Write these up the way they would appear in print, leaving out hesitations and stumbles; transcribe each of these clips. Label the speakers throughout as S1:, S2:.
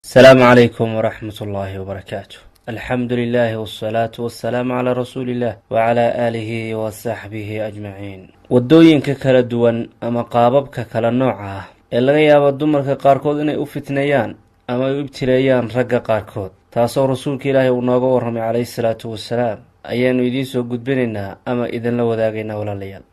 S1: Asalaamu calaykum waraxmat ullaahi wabarakaatu. Alxamdu lilahi wsalaatu wasalaamu calaa rasuuli illah wacalaa aalihi wa saxbihi ajmaciin. Waddooyinka kala duwan ama qaababka kala nooca ah ee laga yaabo dumarka qaarkood inay u fitneeyaan ama ay u ibtileeyaan ragga qaarkood, taasoo Rasuulka Ilaahay uu nooga warramay calayhi salaatu wasalaam, ayaanu idiin soo gudbinaynaa ama idinla wadaagaynaa, walaalayaal.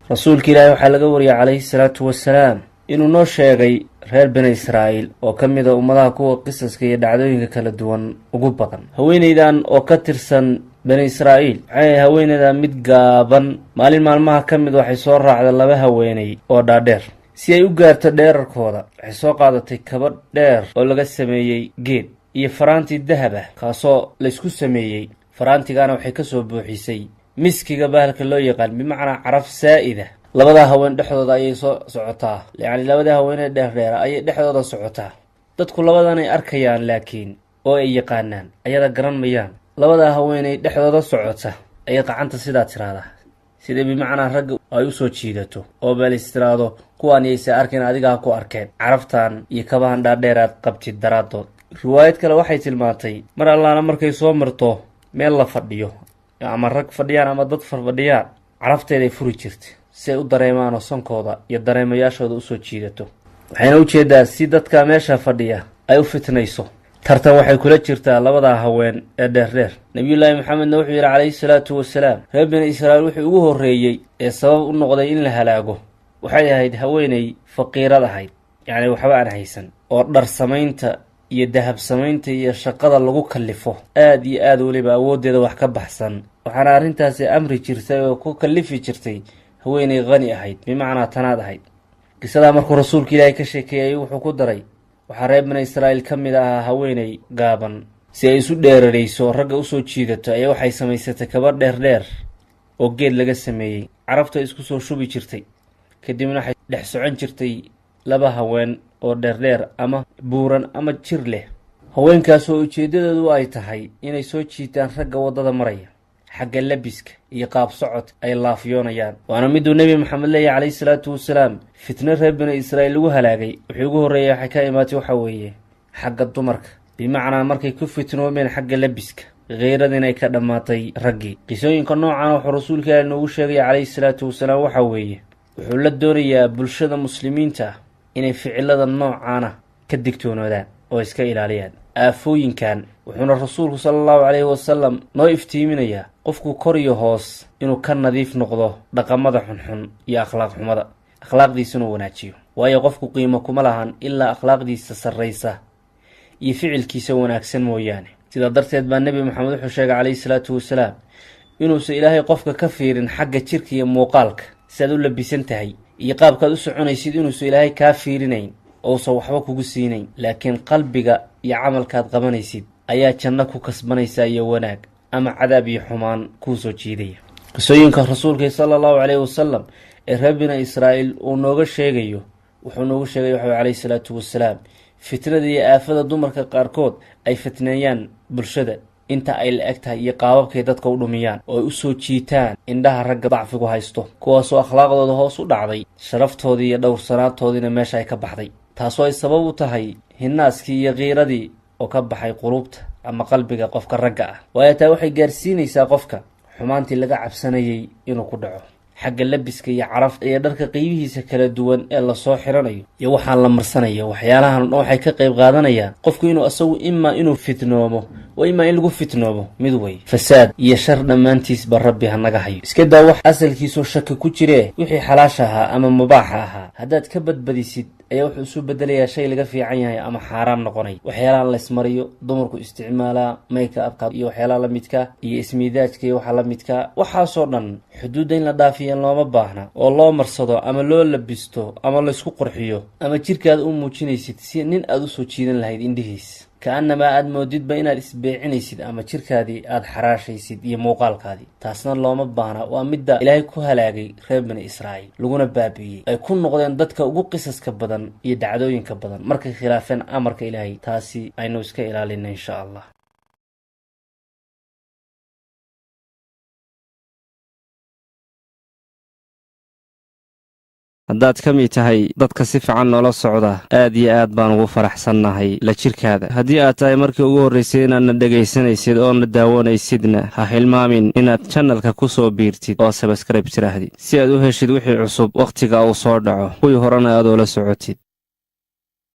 S1: Rasuulka Ilaahay waxaa laga wariyay calayhi salaatu wasalaam inuu noo sheegay reer Bani Israa'iil oo ka mid a ummadaha kuwa qisaska iyo dhacdooyinka kala duwan ugu badan. Haweeneydan oo ka tirsan Bani Israa'iil waxay haweeneyda mid gaaban. Maalin maalmaha ka mid waxay soo raacday laba haweeney oo dhaadheer. Si ay u gaarto dheerarkooda, waxay soo qaadatay kaba dheer oo laga sameeyey geed iyo faraantii dahab ah, kaasoo laysku sameeyey. Faraantigaana waxay kasoo buuxisay miskiga, bahalka loo yaqaan, bimacnaa caraf saa'ida. Labadaa haween dhexdooda ayay soo socotaa, yacni labada haweenee dheerdheera ayay dhexdooda socotaa. Dadku labadanay arkayaan laakiin oo ay yaqaanaan, ayada garan mayaan. Labadaa haweeney dhexdooda socota ayay qacanta sidaa tiraahdaa, sida bimacnaa ragga ay usoo jiidato oo beelis tiraahdo, kuwaan yayse arkayn, adiga ha ku arkeen caraftan iyo kabahan dhaadheer aad qabtid daraaddood. Riwaayad kale waxay tilmaantay mar allaana markay soo marto meel la fadhiyo ama rag fadhiyaan ama dad farfadhiyaan, carafteeday furi jirta si ay u dareemaanoo sankooda iyo dareemayaashooda usoo jiidato. Waxayna ujeedaa si dadka meesha fadhiya ay u fitnayso. Tartan waxay kula jirtaa labadaa haween ee dheerdheer. Nabiyullaahi Maxamedna wuxuu yidhi calayhi salaatu wasalaam, reer Bani Israa'iil wuxuu ugu horreeyey ee sabab u noqday in la halaago waxay ahayd haweeney faqiirad ahayd, yacni waxba aan haysan, oo dhar samaynta iyo dahab samaynta iyo shaqada lagu kallifo aada iyo aada weliba awooddeeda wax ka baxsan. Waxaana arrintaasi amri jirtay oo ku kallifi jirtay haweeney qani ahayd, bimacnaa tanaad ahayd. Qisadaa markuu Rasuulka Ilaahay ka sheekeeyay, wuxuu ku daray, waxaa reer Bani Israa'iil ka mid ahaa haweeney gaaban. Si ay isu dheerarayso, ragga usoo jiidato, ayaa waxay samaysatay kaba dheer dheer oo geed laga sameeyey. Carafta isku soo shubi jirtay, kadibna waxay dhex socon jirtay laba haween oo dheerdheer ama buuran ama jir leh. Haweenkaas oo ujeeddadoodu ay tahay inay soo jiitaan ragga waddada maraya, xagga labiska iyo qaab socodka ay laafiyoonayaan. Waana miduu Nebi Maxamed leeyahy calayhi salaatu wasalaam, fitno reer Bani Israa'iil lagu halaagay wuxuu ugu horreeyay waxay ka imaatay waxaa weeye xagga dumarka, bimacnaa markay ku fitnoomeen xagga labiska, kheyradinay ka dhammaatay raggii. Qisooyinka noocan wuxuu Rasuulka Ilaah noogu sheegaya calayhi salaatu wasalaam waxaa weeye wuxuu la doonayaa bulshada muslimiinta ah inay ficilada noocaana ka digtoonoodaan oo iska ilaaliyaan aafooyinkan. Wuxuuna Rasuulku sala Allahu calayhi wasalam noo iftiiminayaa qofku kor iyo hoos inuu ka nadiif noqdo dhaqamada xunxun iyo akhlaaq xumada, akhlaaqdiisuna wanaajiyo, waayo qofku qiimo kuma lahan ilaa akhlaaqdiisa sarraysa iyo ficilkiisa wanaagsan mooyaane. Sidaa darteed baa Nebi Maxamed wuxuu sheegay calayhi salaatu wasalaam inuusan Ilaahay qofka ka fiirin xagga jirka iyo muuqaalka, siaad u labisan tahay iyo qaabkaad u soconaysid, inuusan Ilaahay kaa fiirinayn ousan waxba kugu siinayn, laakiin qalbiga iyo camalkaad qabanaysid ayaa janno ku kasbanaysa iyo wanaag, ama cadaab iyo xumaan kuu soo jiidaya. Qisooyinka Rasuulka sala Allahu caleyhi wasalam ee reer Bani Israa'iil uu nooga sheegayo, wuxuu noogu sheegay waxa calayhi salaatu wasalaam fitnada iyo aafada dumarka qaarkood ay fitneeyaan bulshada inta ay la eg tahay iyo qaababkay dadka u dhumiyaan oo ay u soo jiitaan indhaha ragga dacfigu haysto, kuwaasoo akhlaaqdooda hoos u dhacday, sharaftoodii iyo dhowrsanaantoodiina meesha ay ka baxday, taasoo ay sabab u tahay hinaaskii iyo kiiradii oo ka baxay quluubta ama qalbiga qofka ragga ah. Waayo taa waxay gaarsiinaysaa qofka xumaantii laga cabsanayay inuu ku dhaco xagga labiska iyo carafta iyo dharka qeybihiisa kala duwan ee lasoo xiranayo iyo waxaan la marsanayo. Waxyaalahan o dhan waxay ka qayb qaadanayaan qofku inuu asagu imaa inuu fitnoomo wa imaa in lagu fitnoomo mid wey. Fasaad iyo shar dhammaantiisba Rabbi ha naga hayo. Iska daa wax asalkiisoo shaki ku jiree, wixii xalaasha ahaa ama mubaaxa ahaa haddaad ka badbadisid ayaa wuxuu isu bedelayaa shay laga fiican yahay ama xaaraam noqonay. Waxyaalahan laysmariyo, dumarku isticmaalaa, mayka abka iyo waxyaalaha la midka iyo ismiidaajka iyo waxa la midka, waxaasoo dhan xuduudda in la dhaafiya looma baahna, oo loo marsado ama loo labisto ama laysku qurxiyo ama jirkaada u muujinaysid si nin aada usoo jiidan lahayd indhihiis, ka-annamaa aada moodidba inaad isbeecinaysid ama jirkaadii aada xaraashaysid iyo muuqaalkaadii. Taasna looma baahna. Waa midda Ilaahay ku halaagay reer Bani Israa'iil laguna baabi'iyey, ay ku noqdeen dadka ugu qisaska badan iyo dhacdooyinka badan markay khilaafeen amarka Ilaahay. Taasi aynu iska ilaalina insha Allah. Haddaad ka mid tahay dadka si fiican noola socda, aad iyo aad baan ugu faraxsannahay la jirkaada. Haddii aad tahay markii ugu horraysay inaadna dhegaysanaysid oona daawanaysidna, ha hilmaamin inaad channelka ku soo biirtid oo subscribe tiraahdid, si aad u heshid wixii cusub wakhtiga uu soo dhaco, kuwii horena aad oola socotid.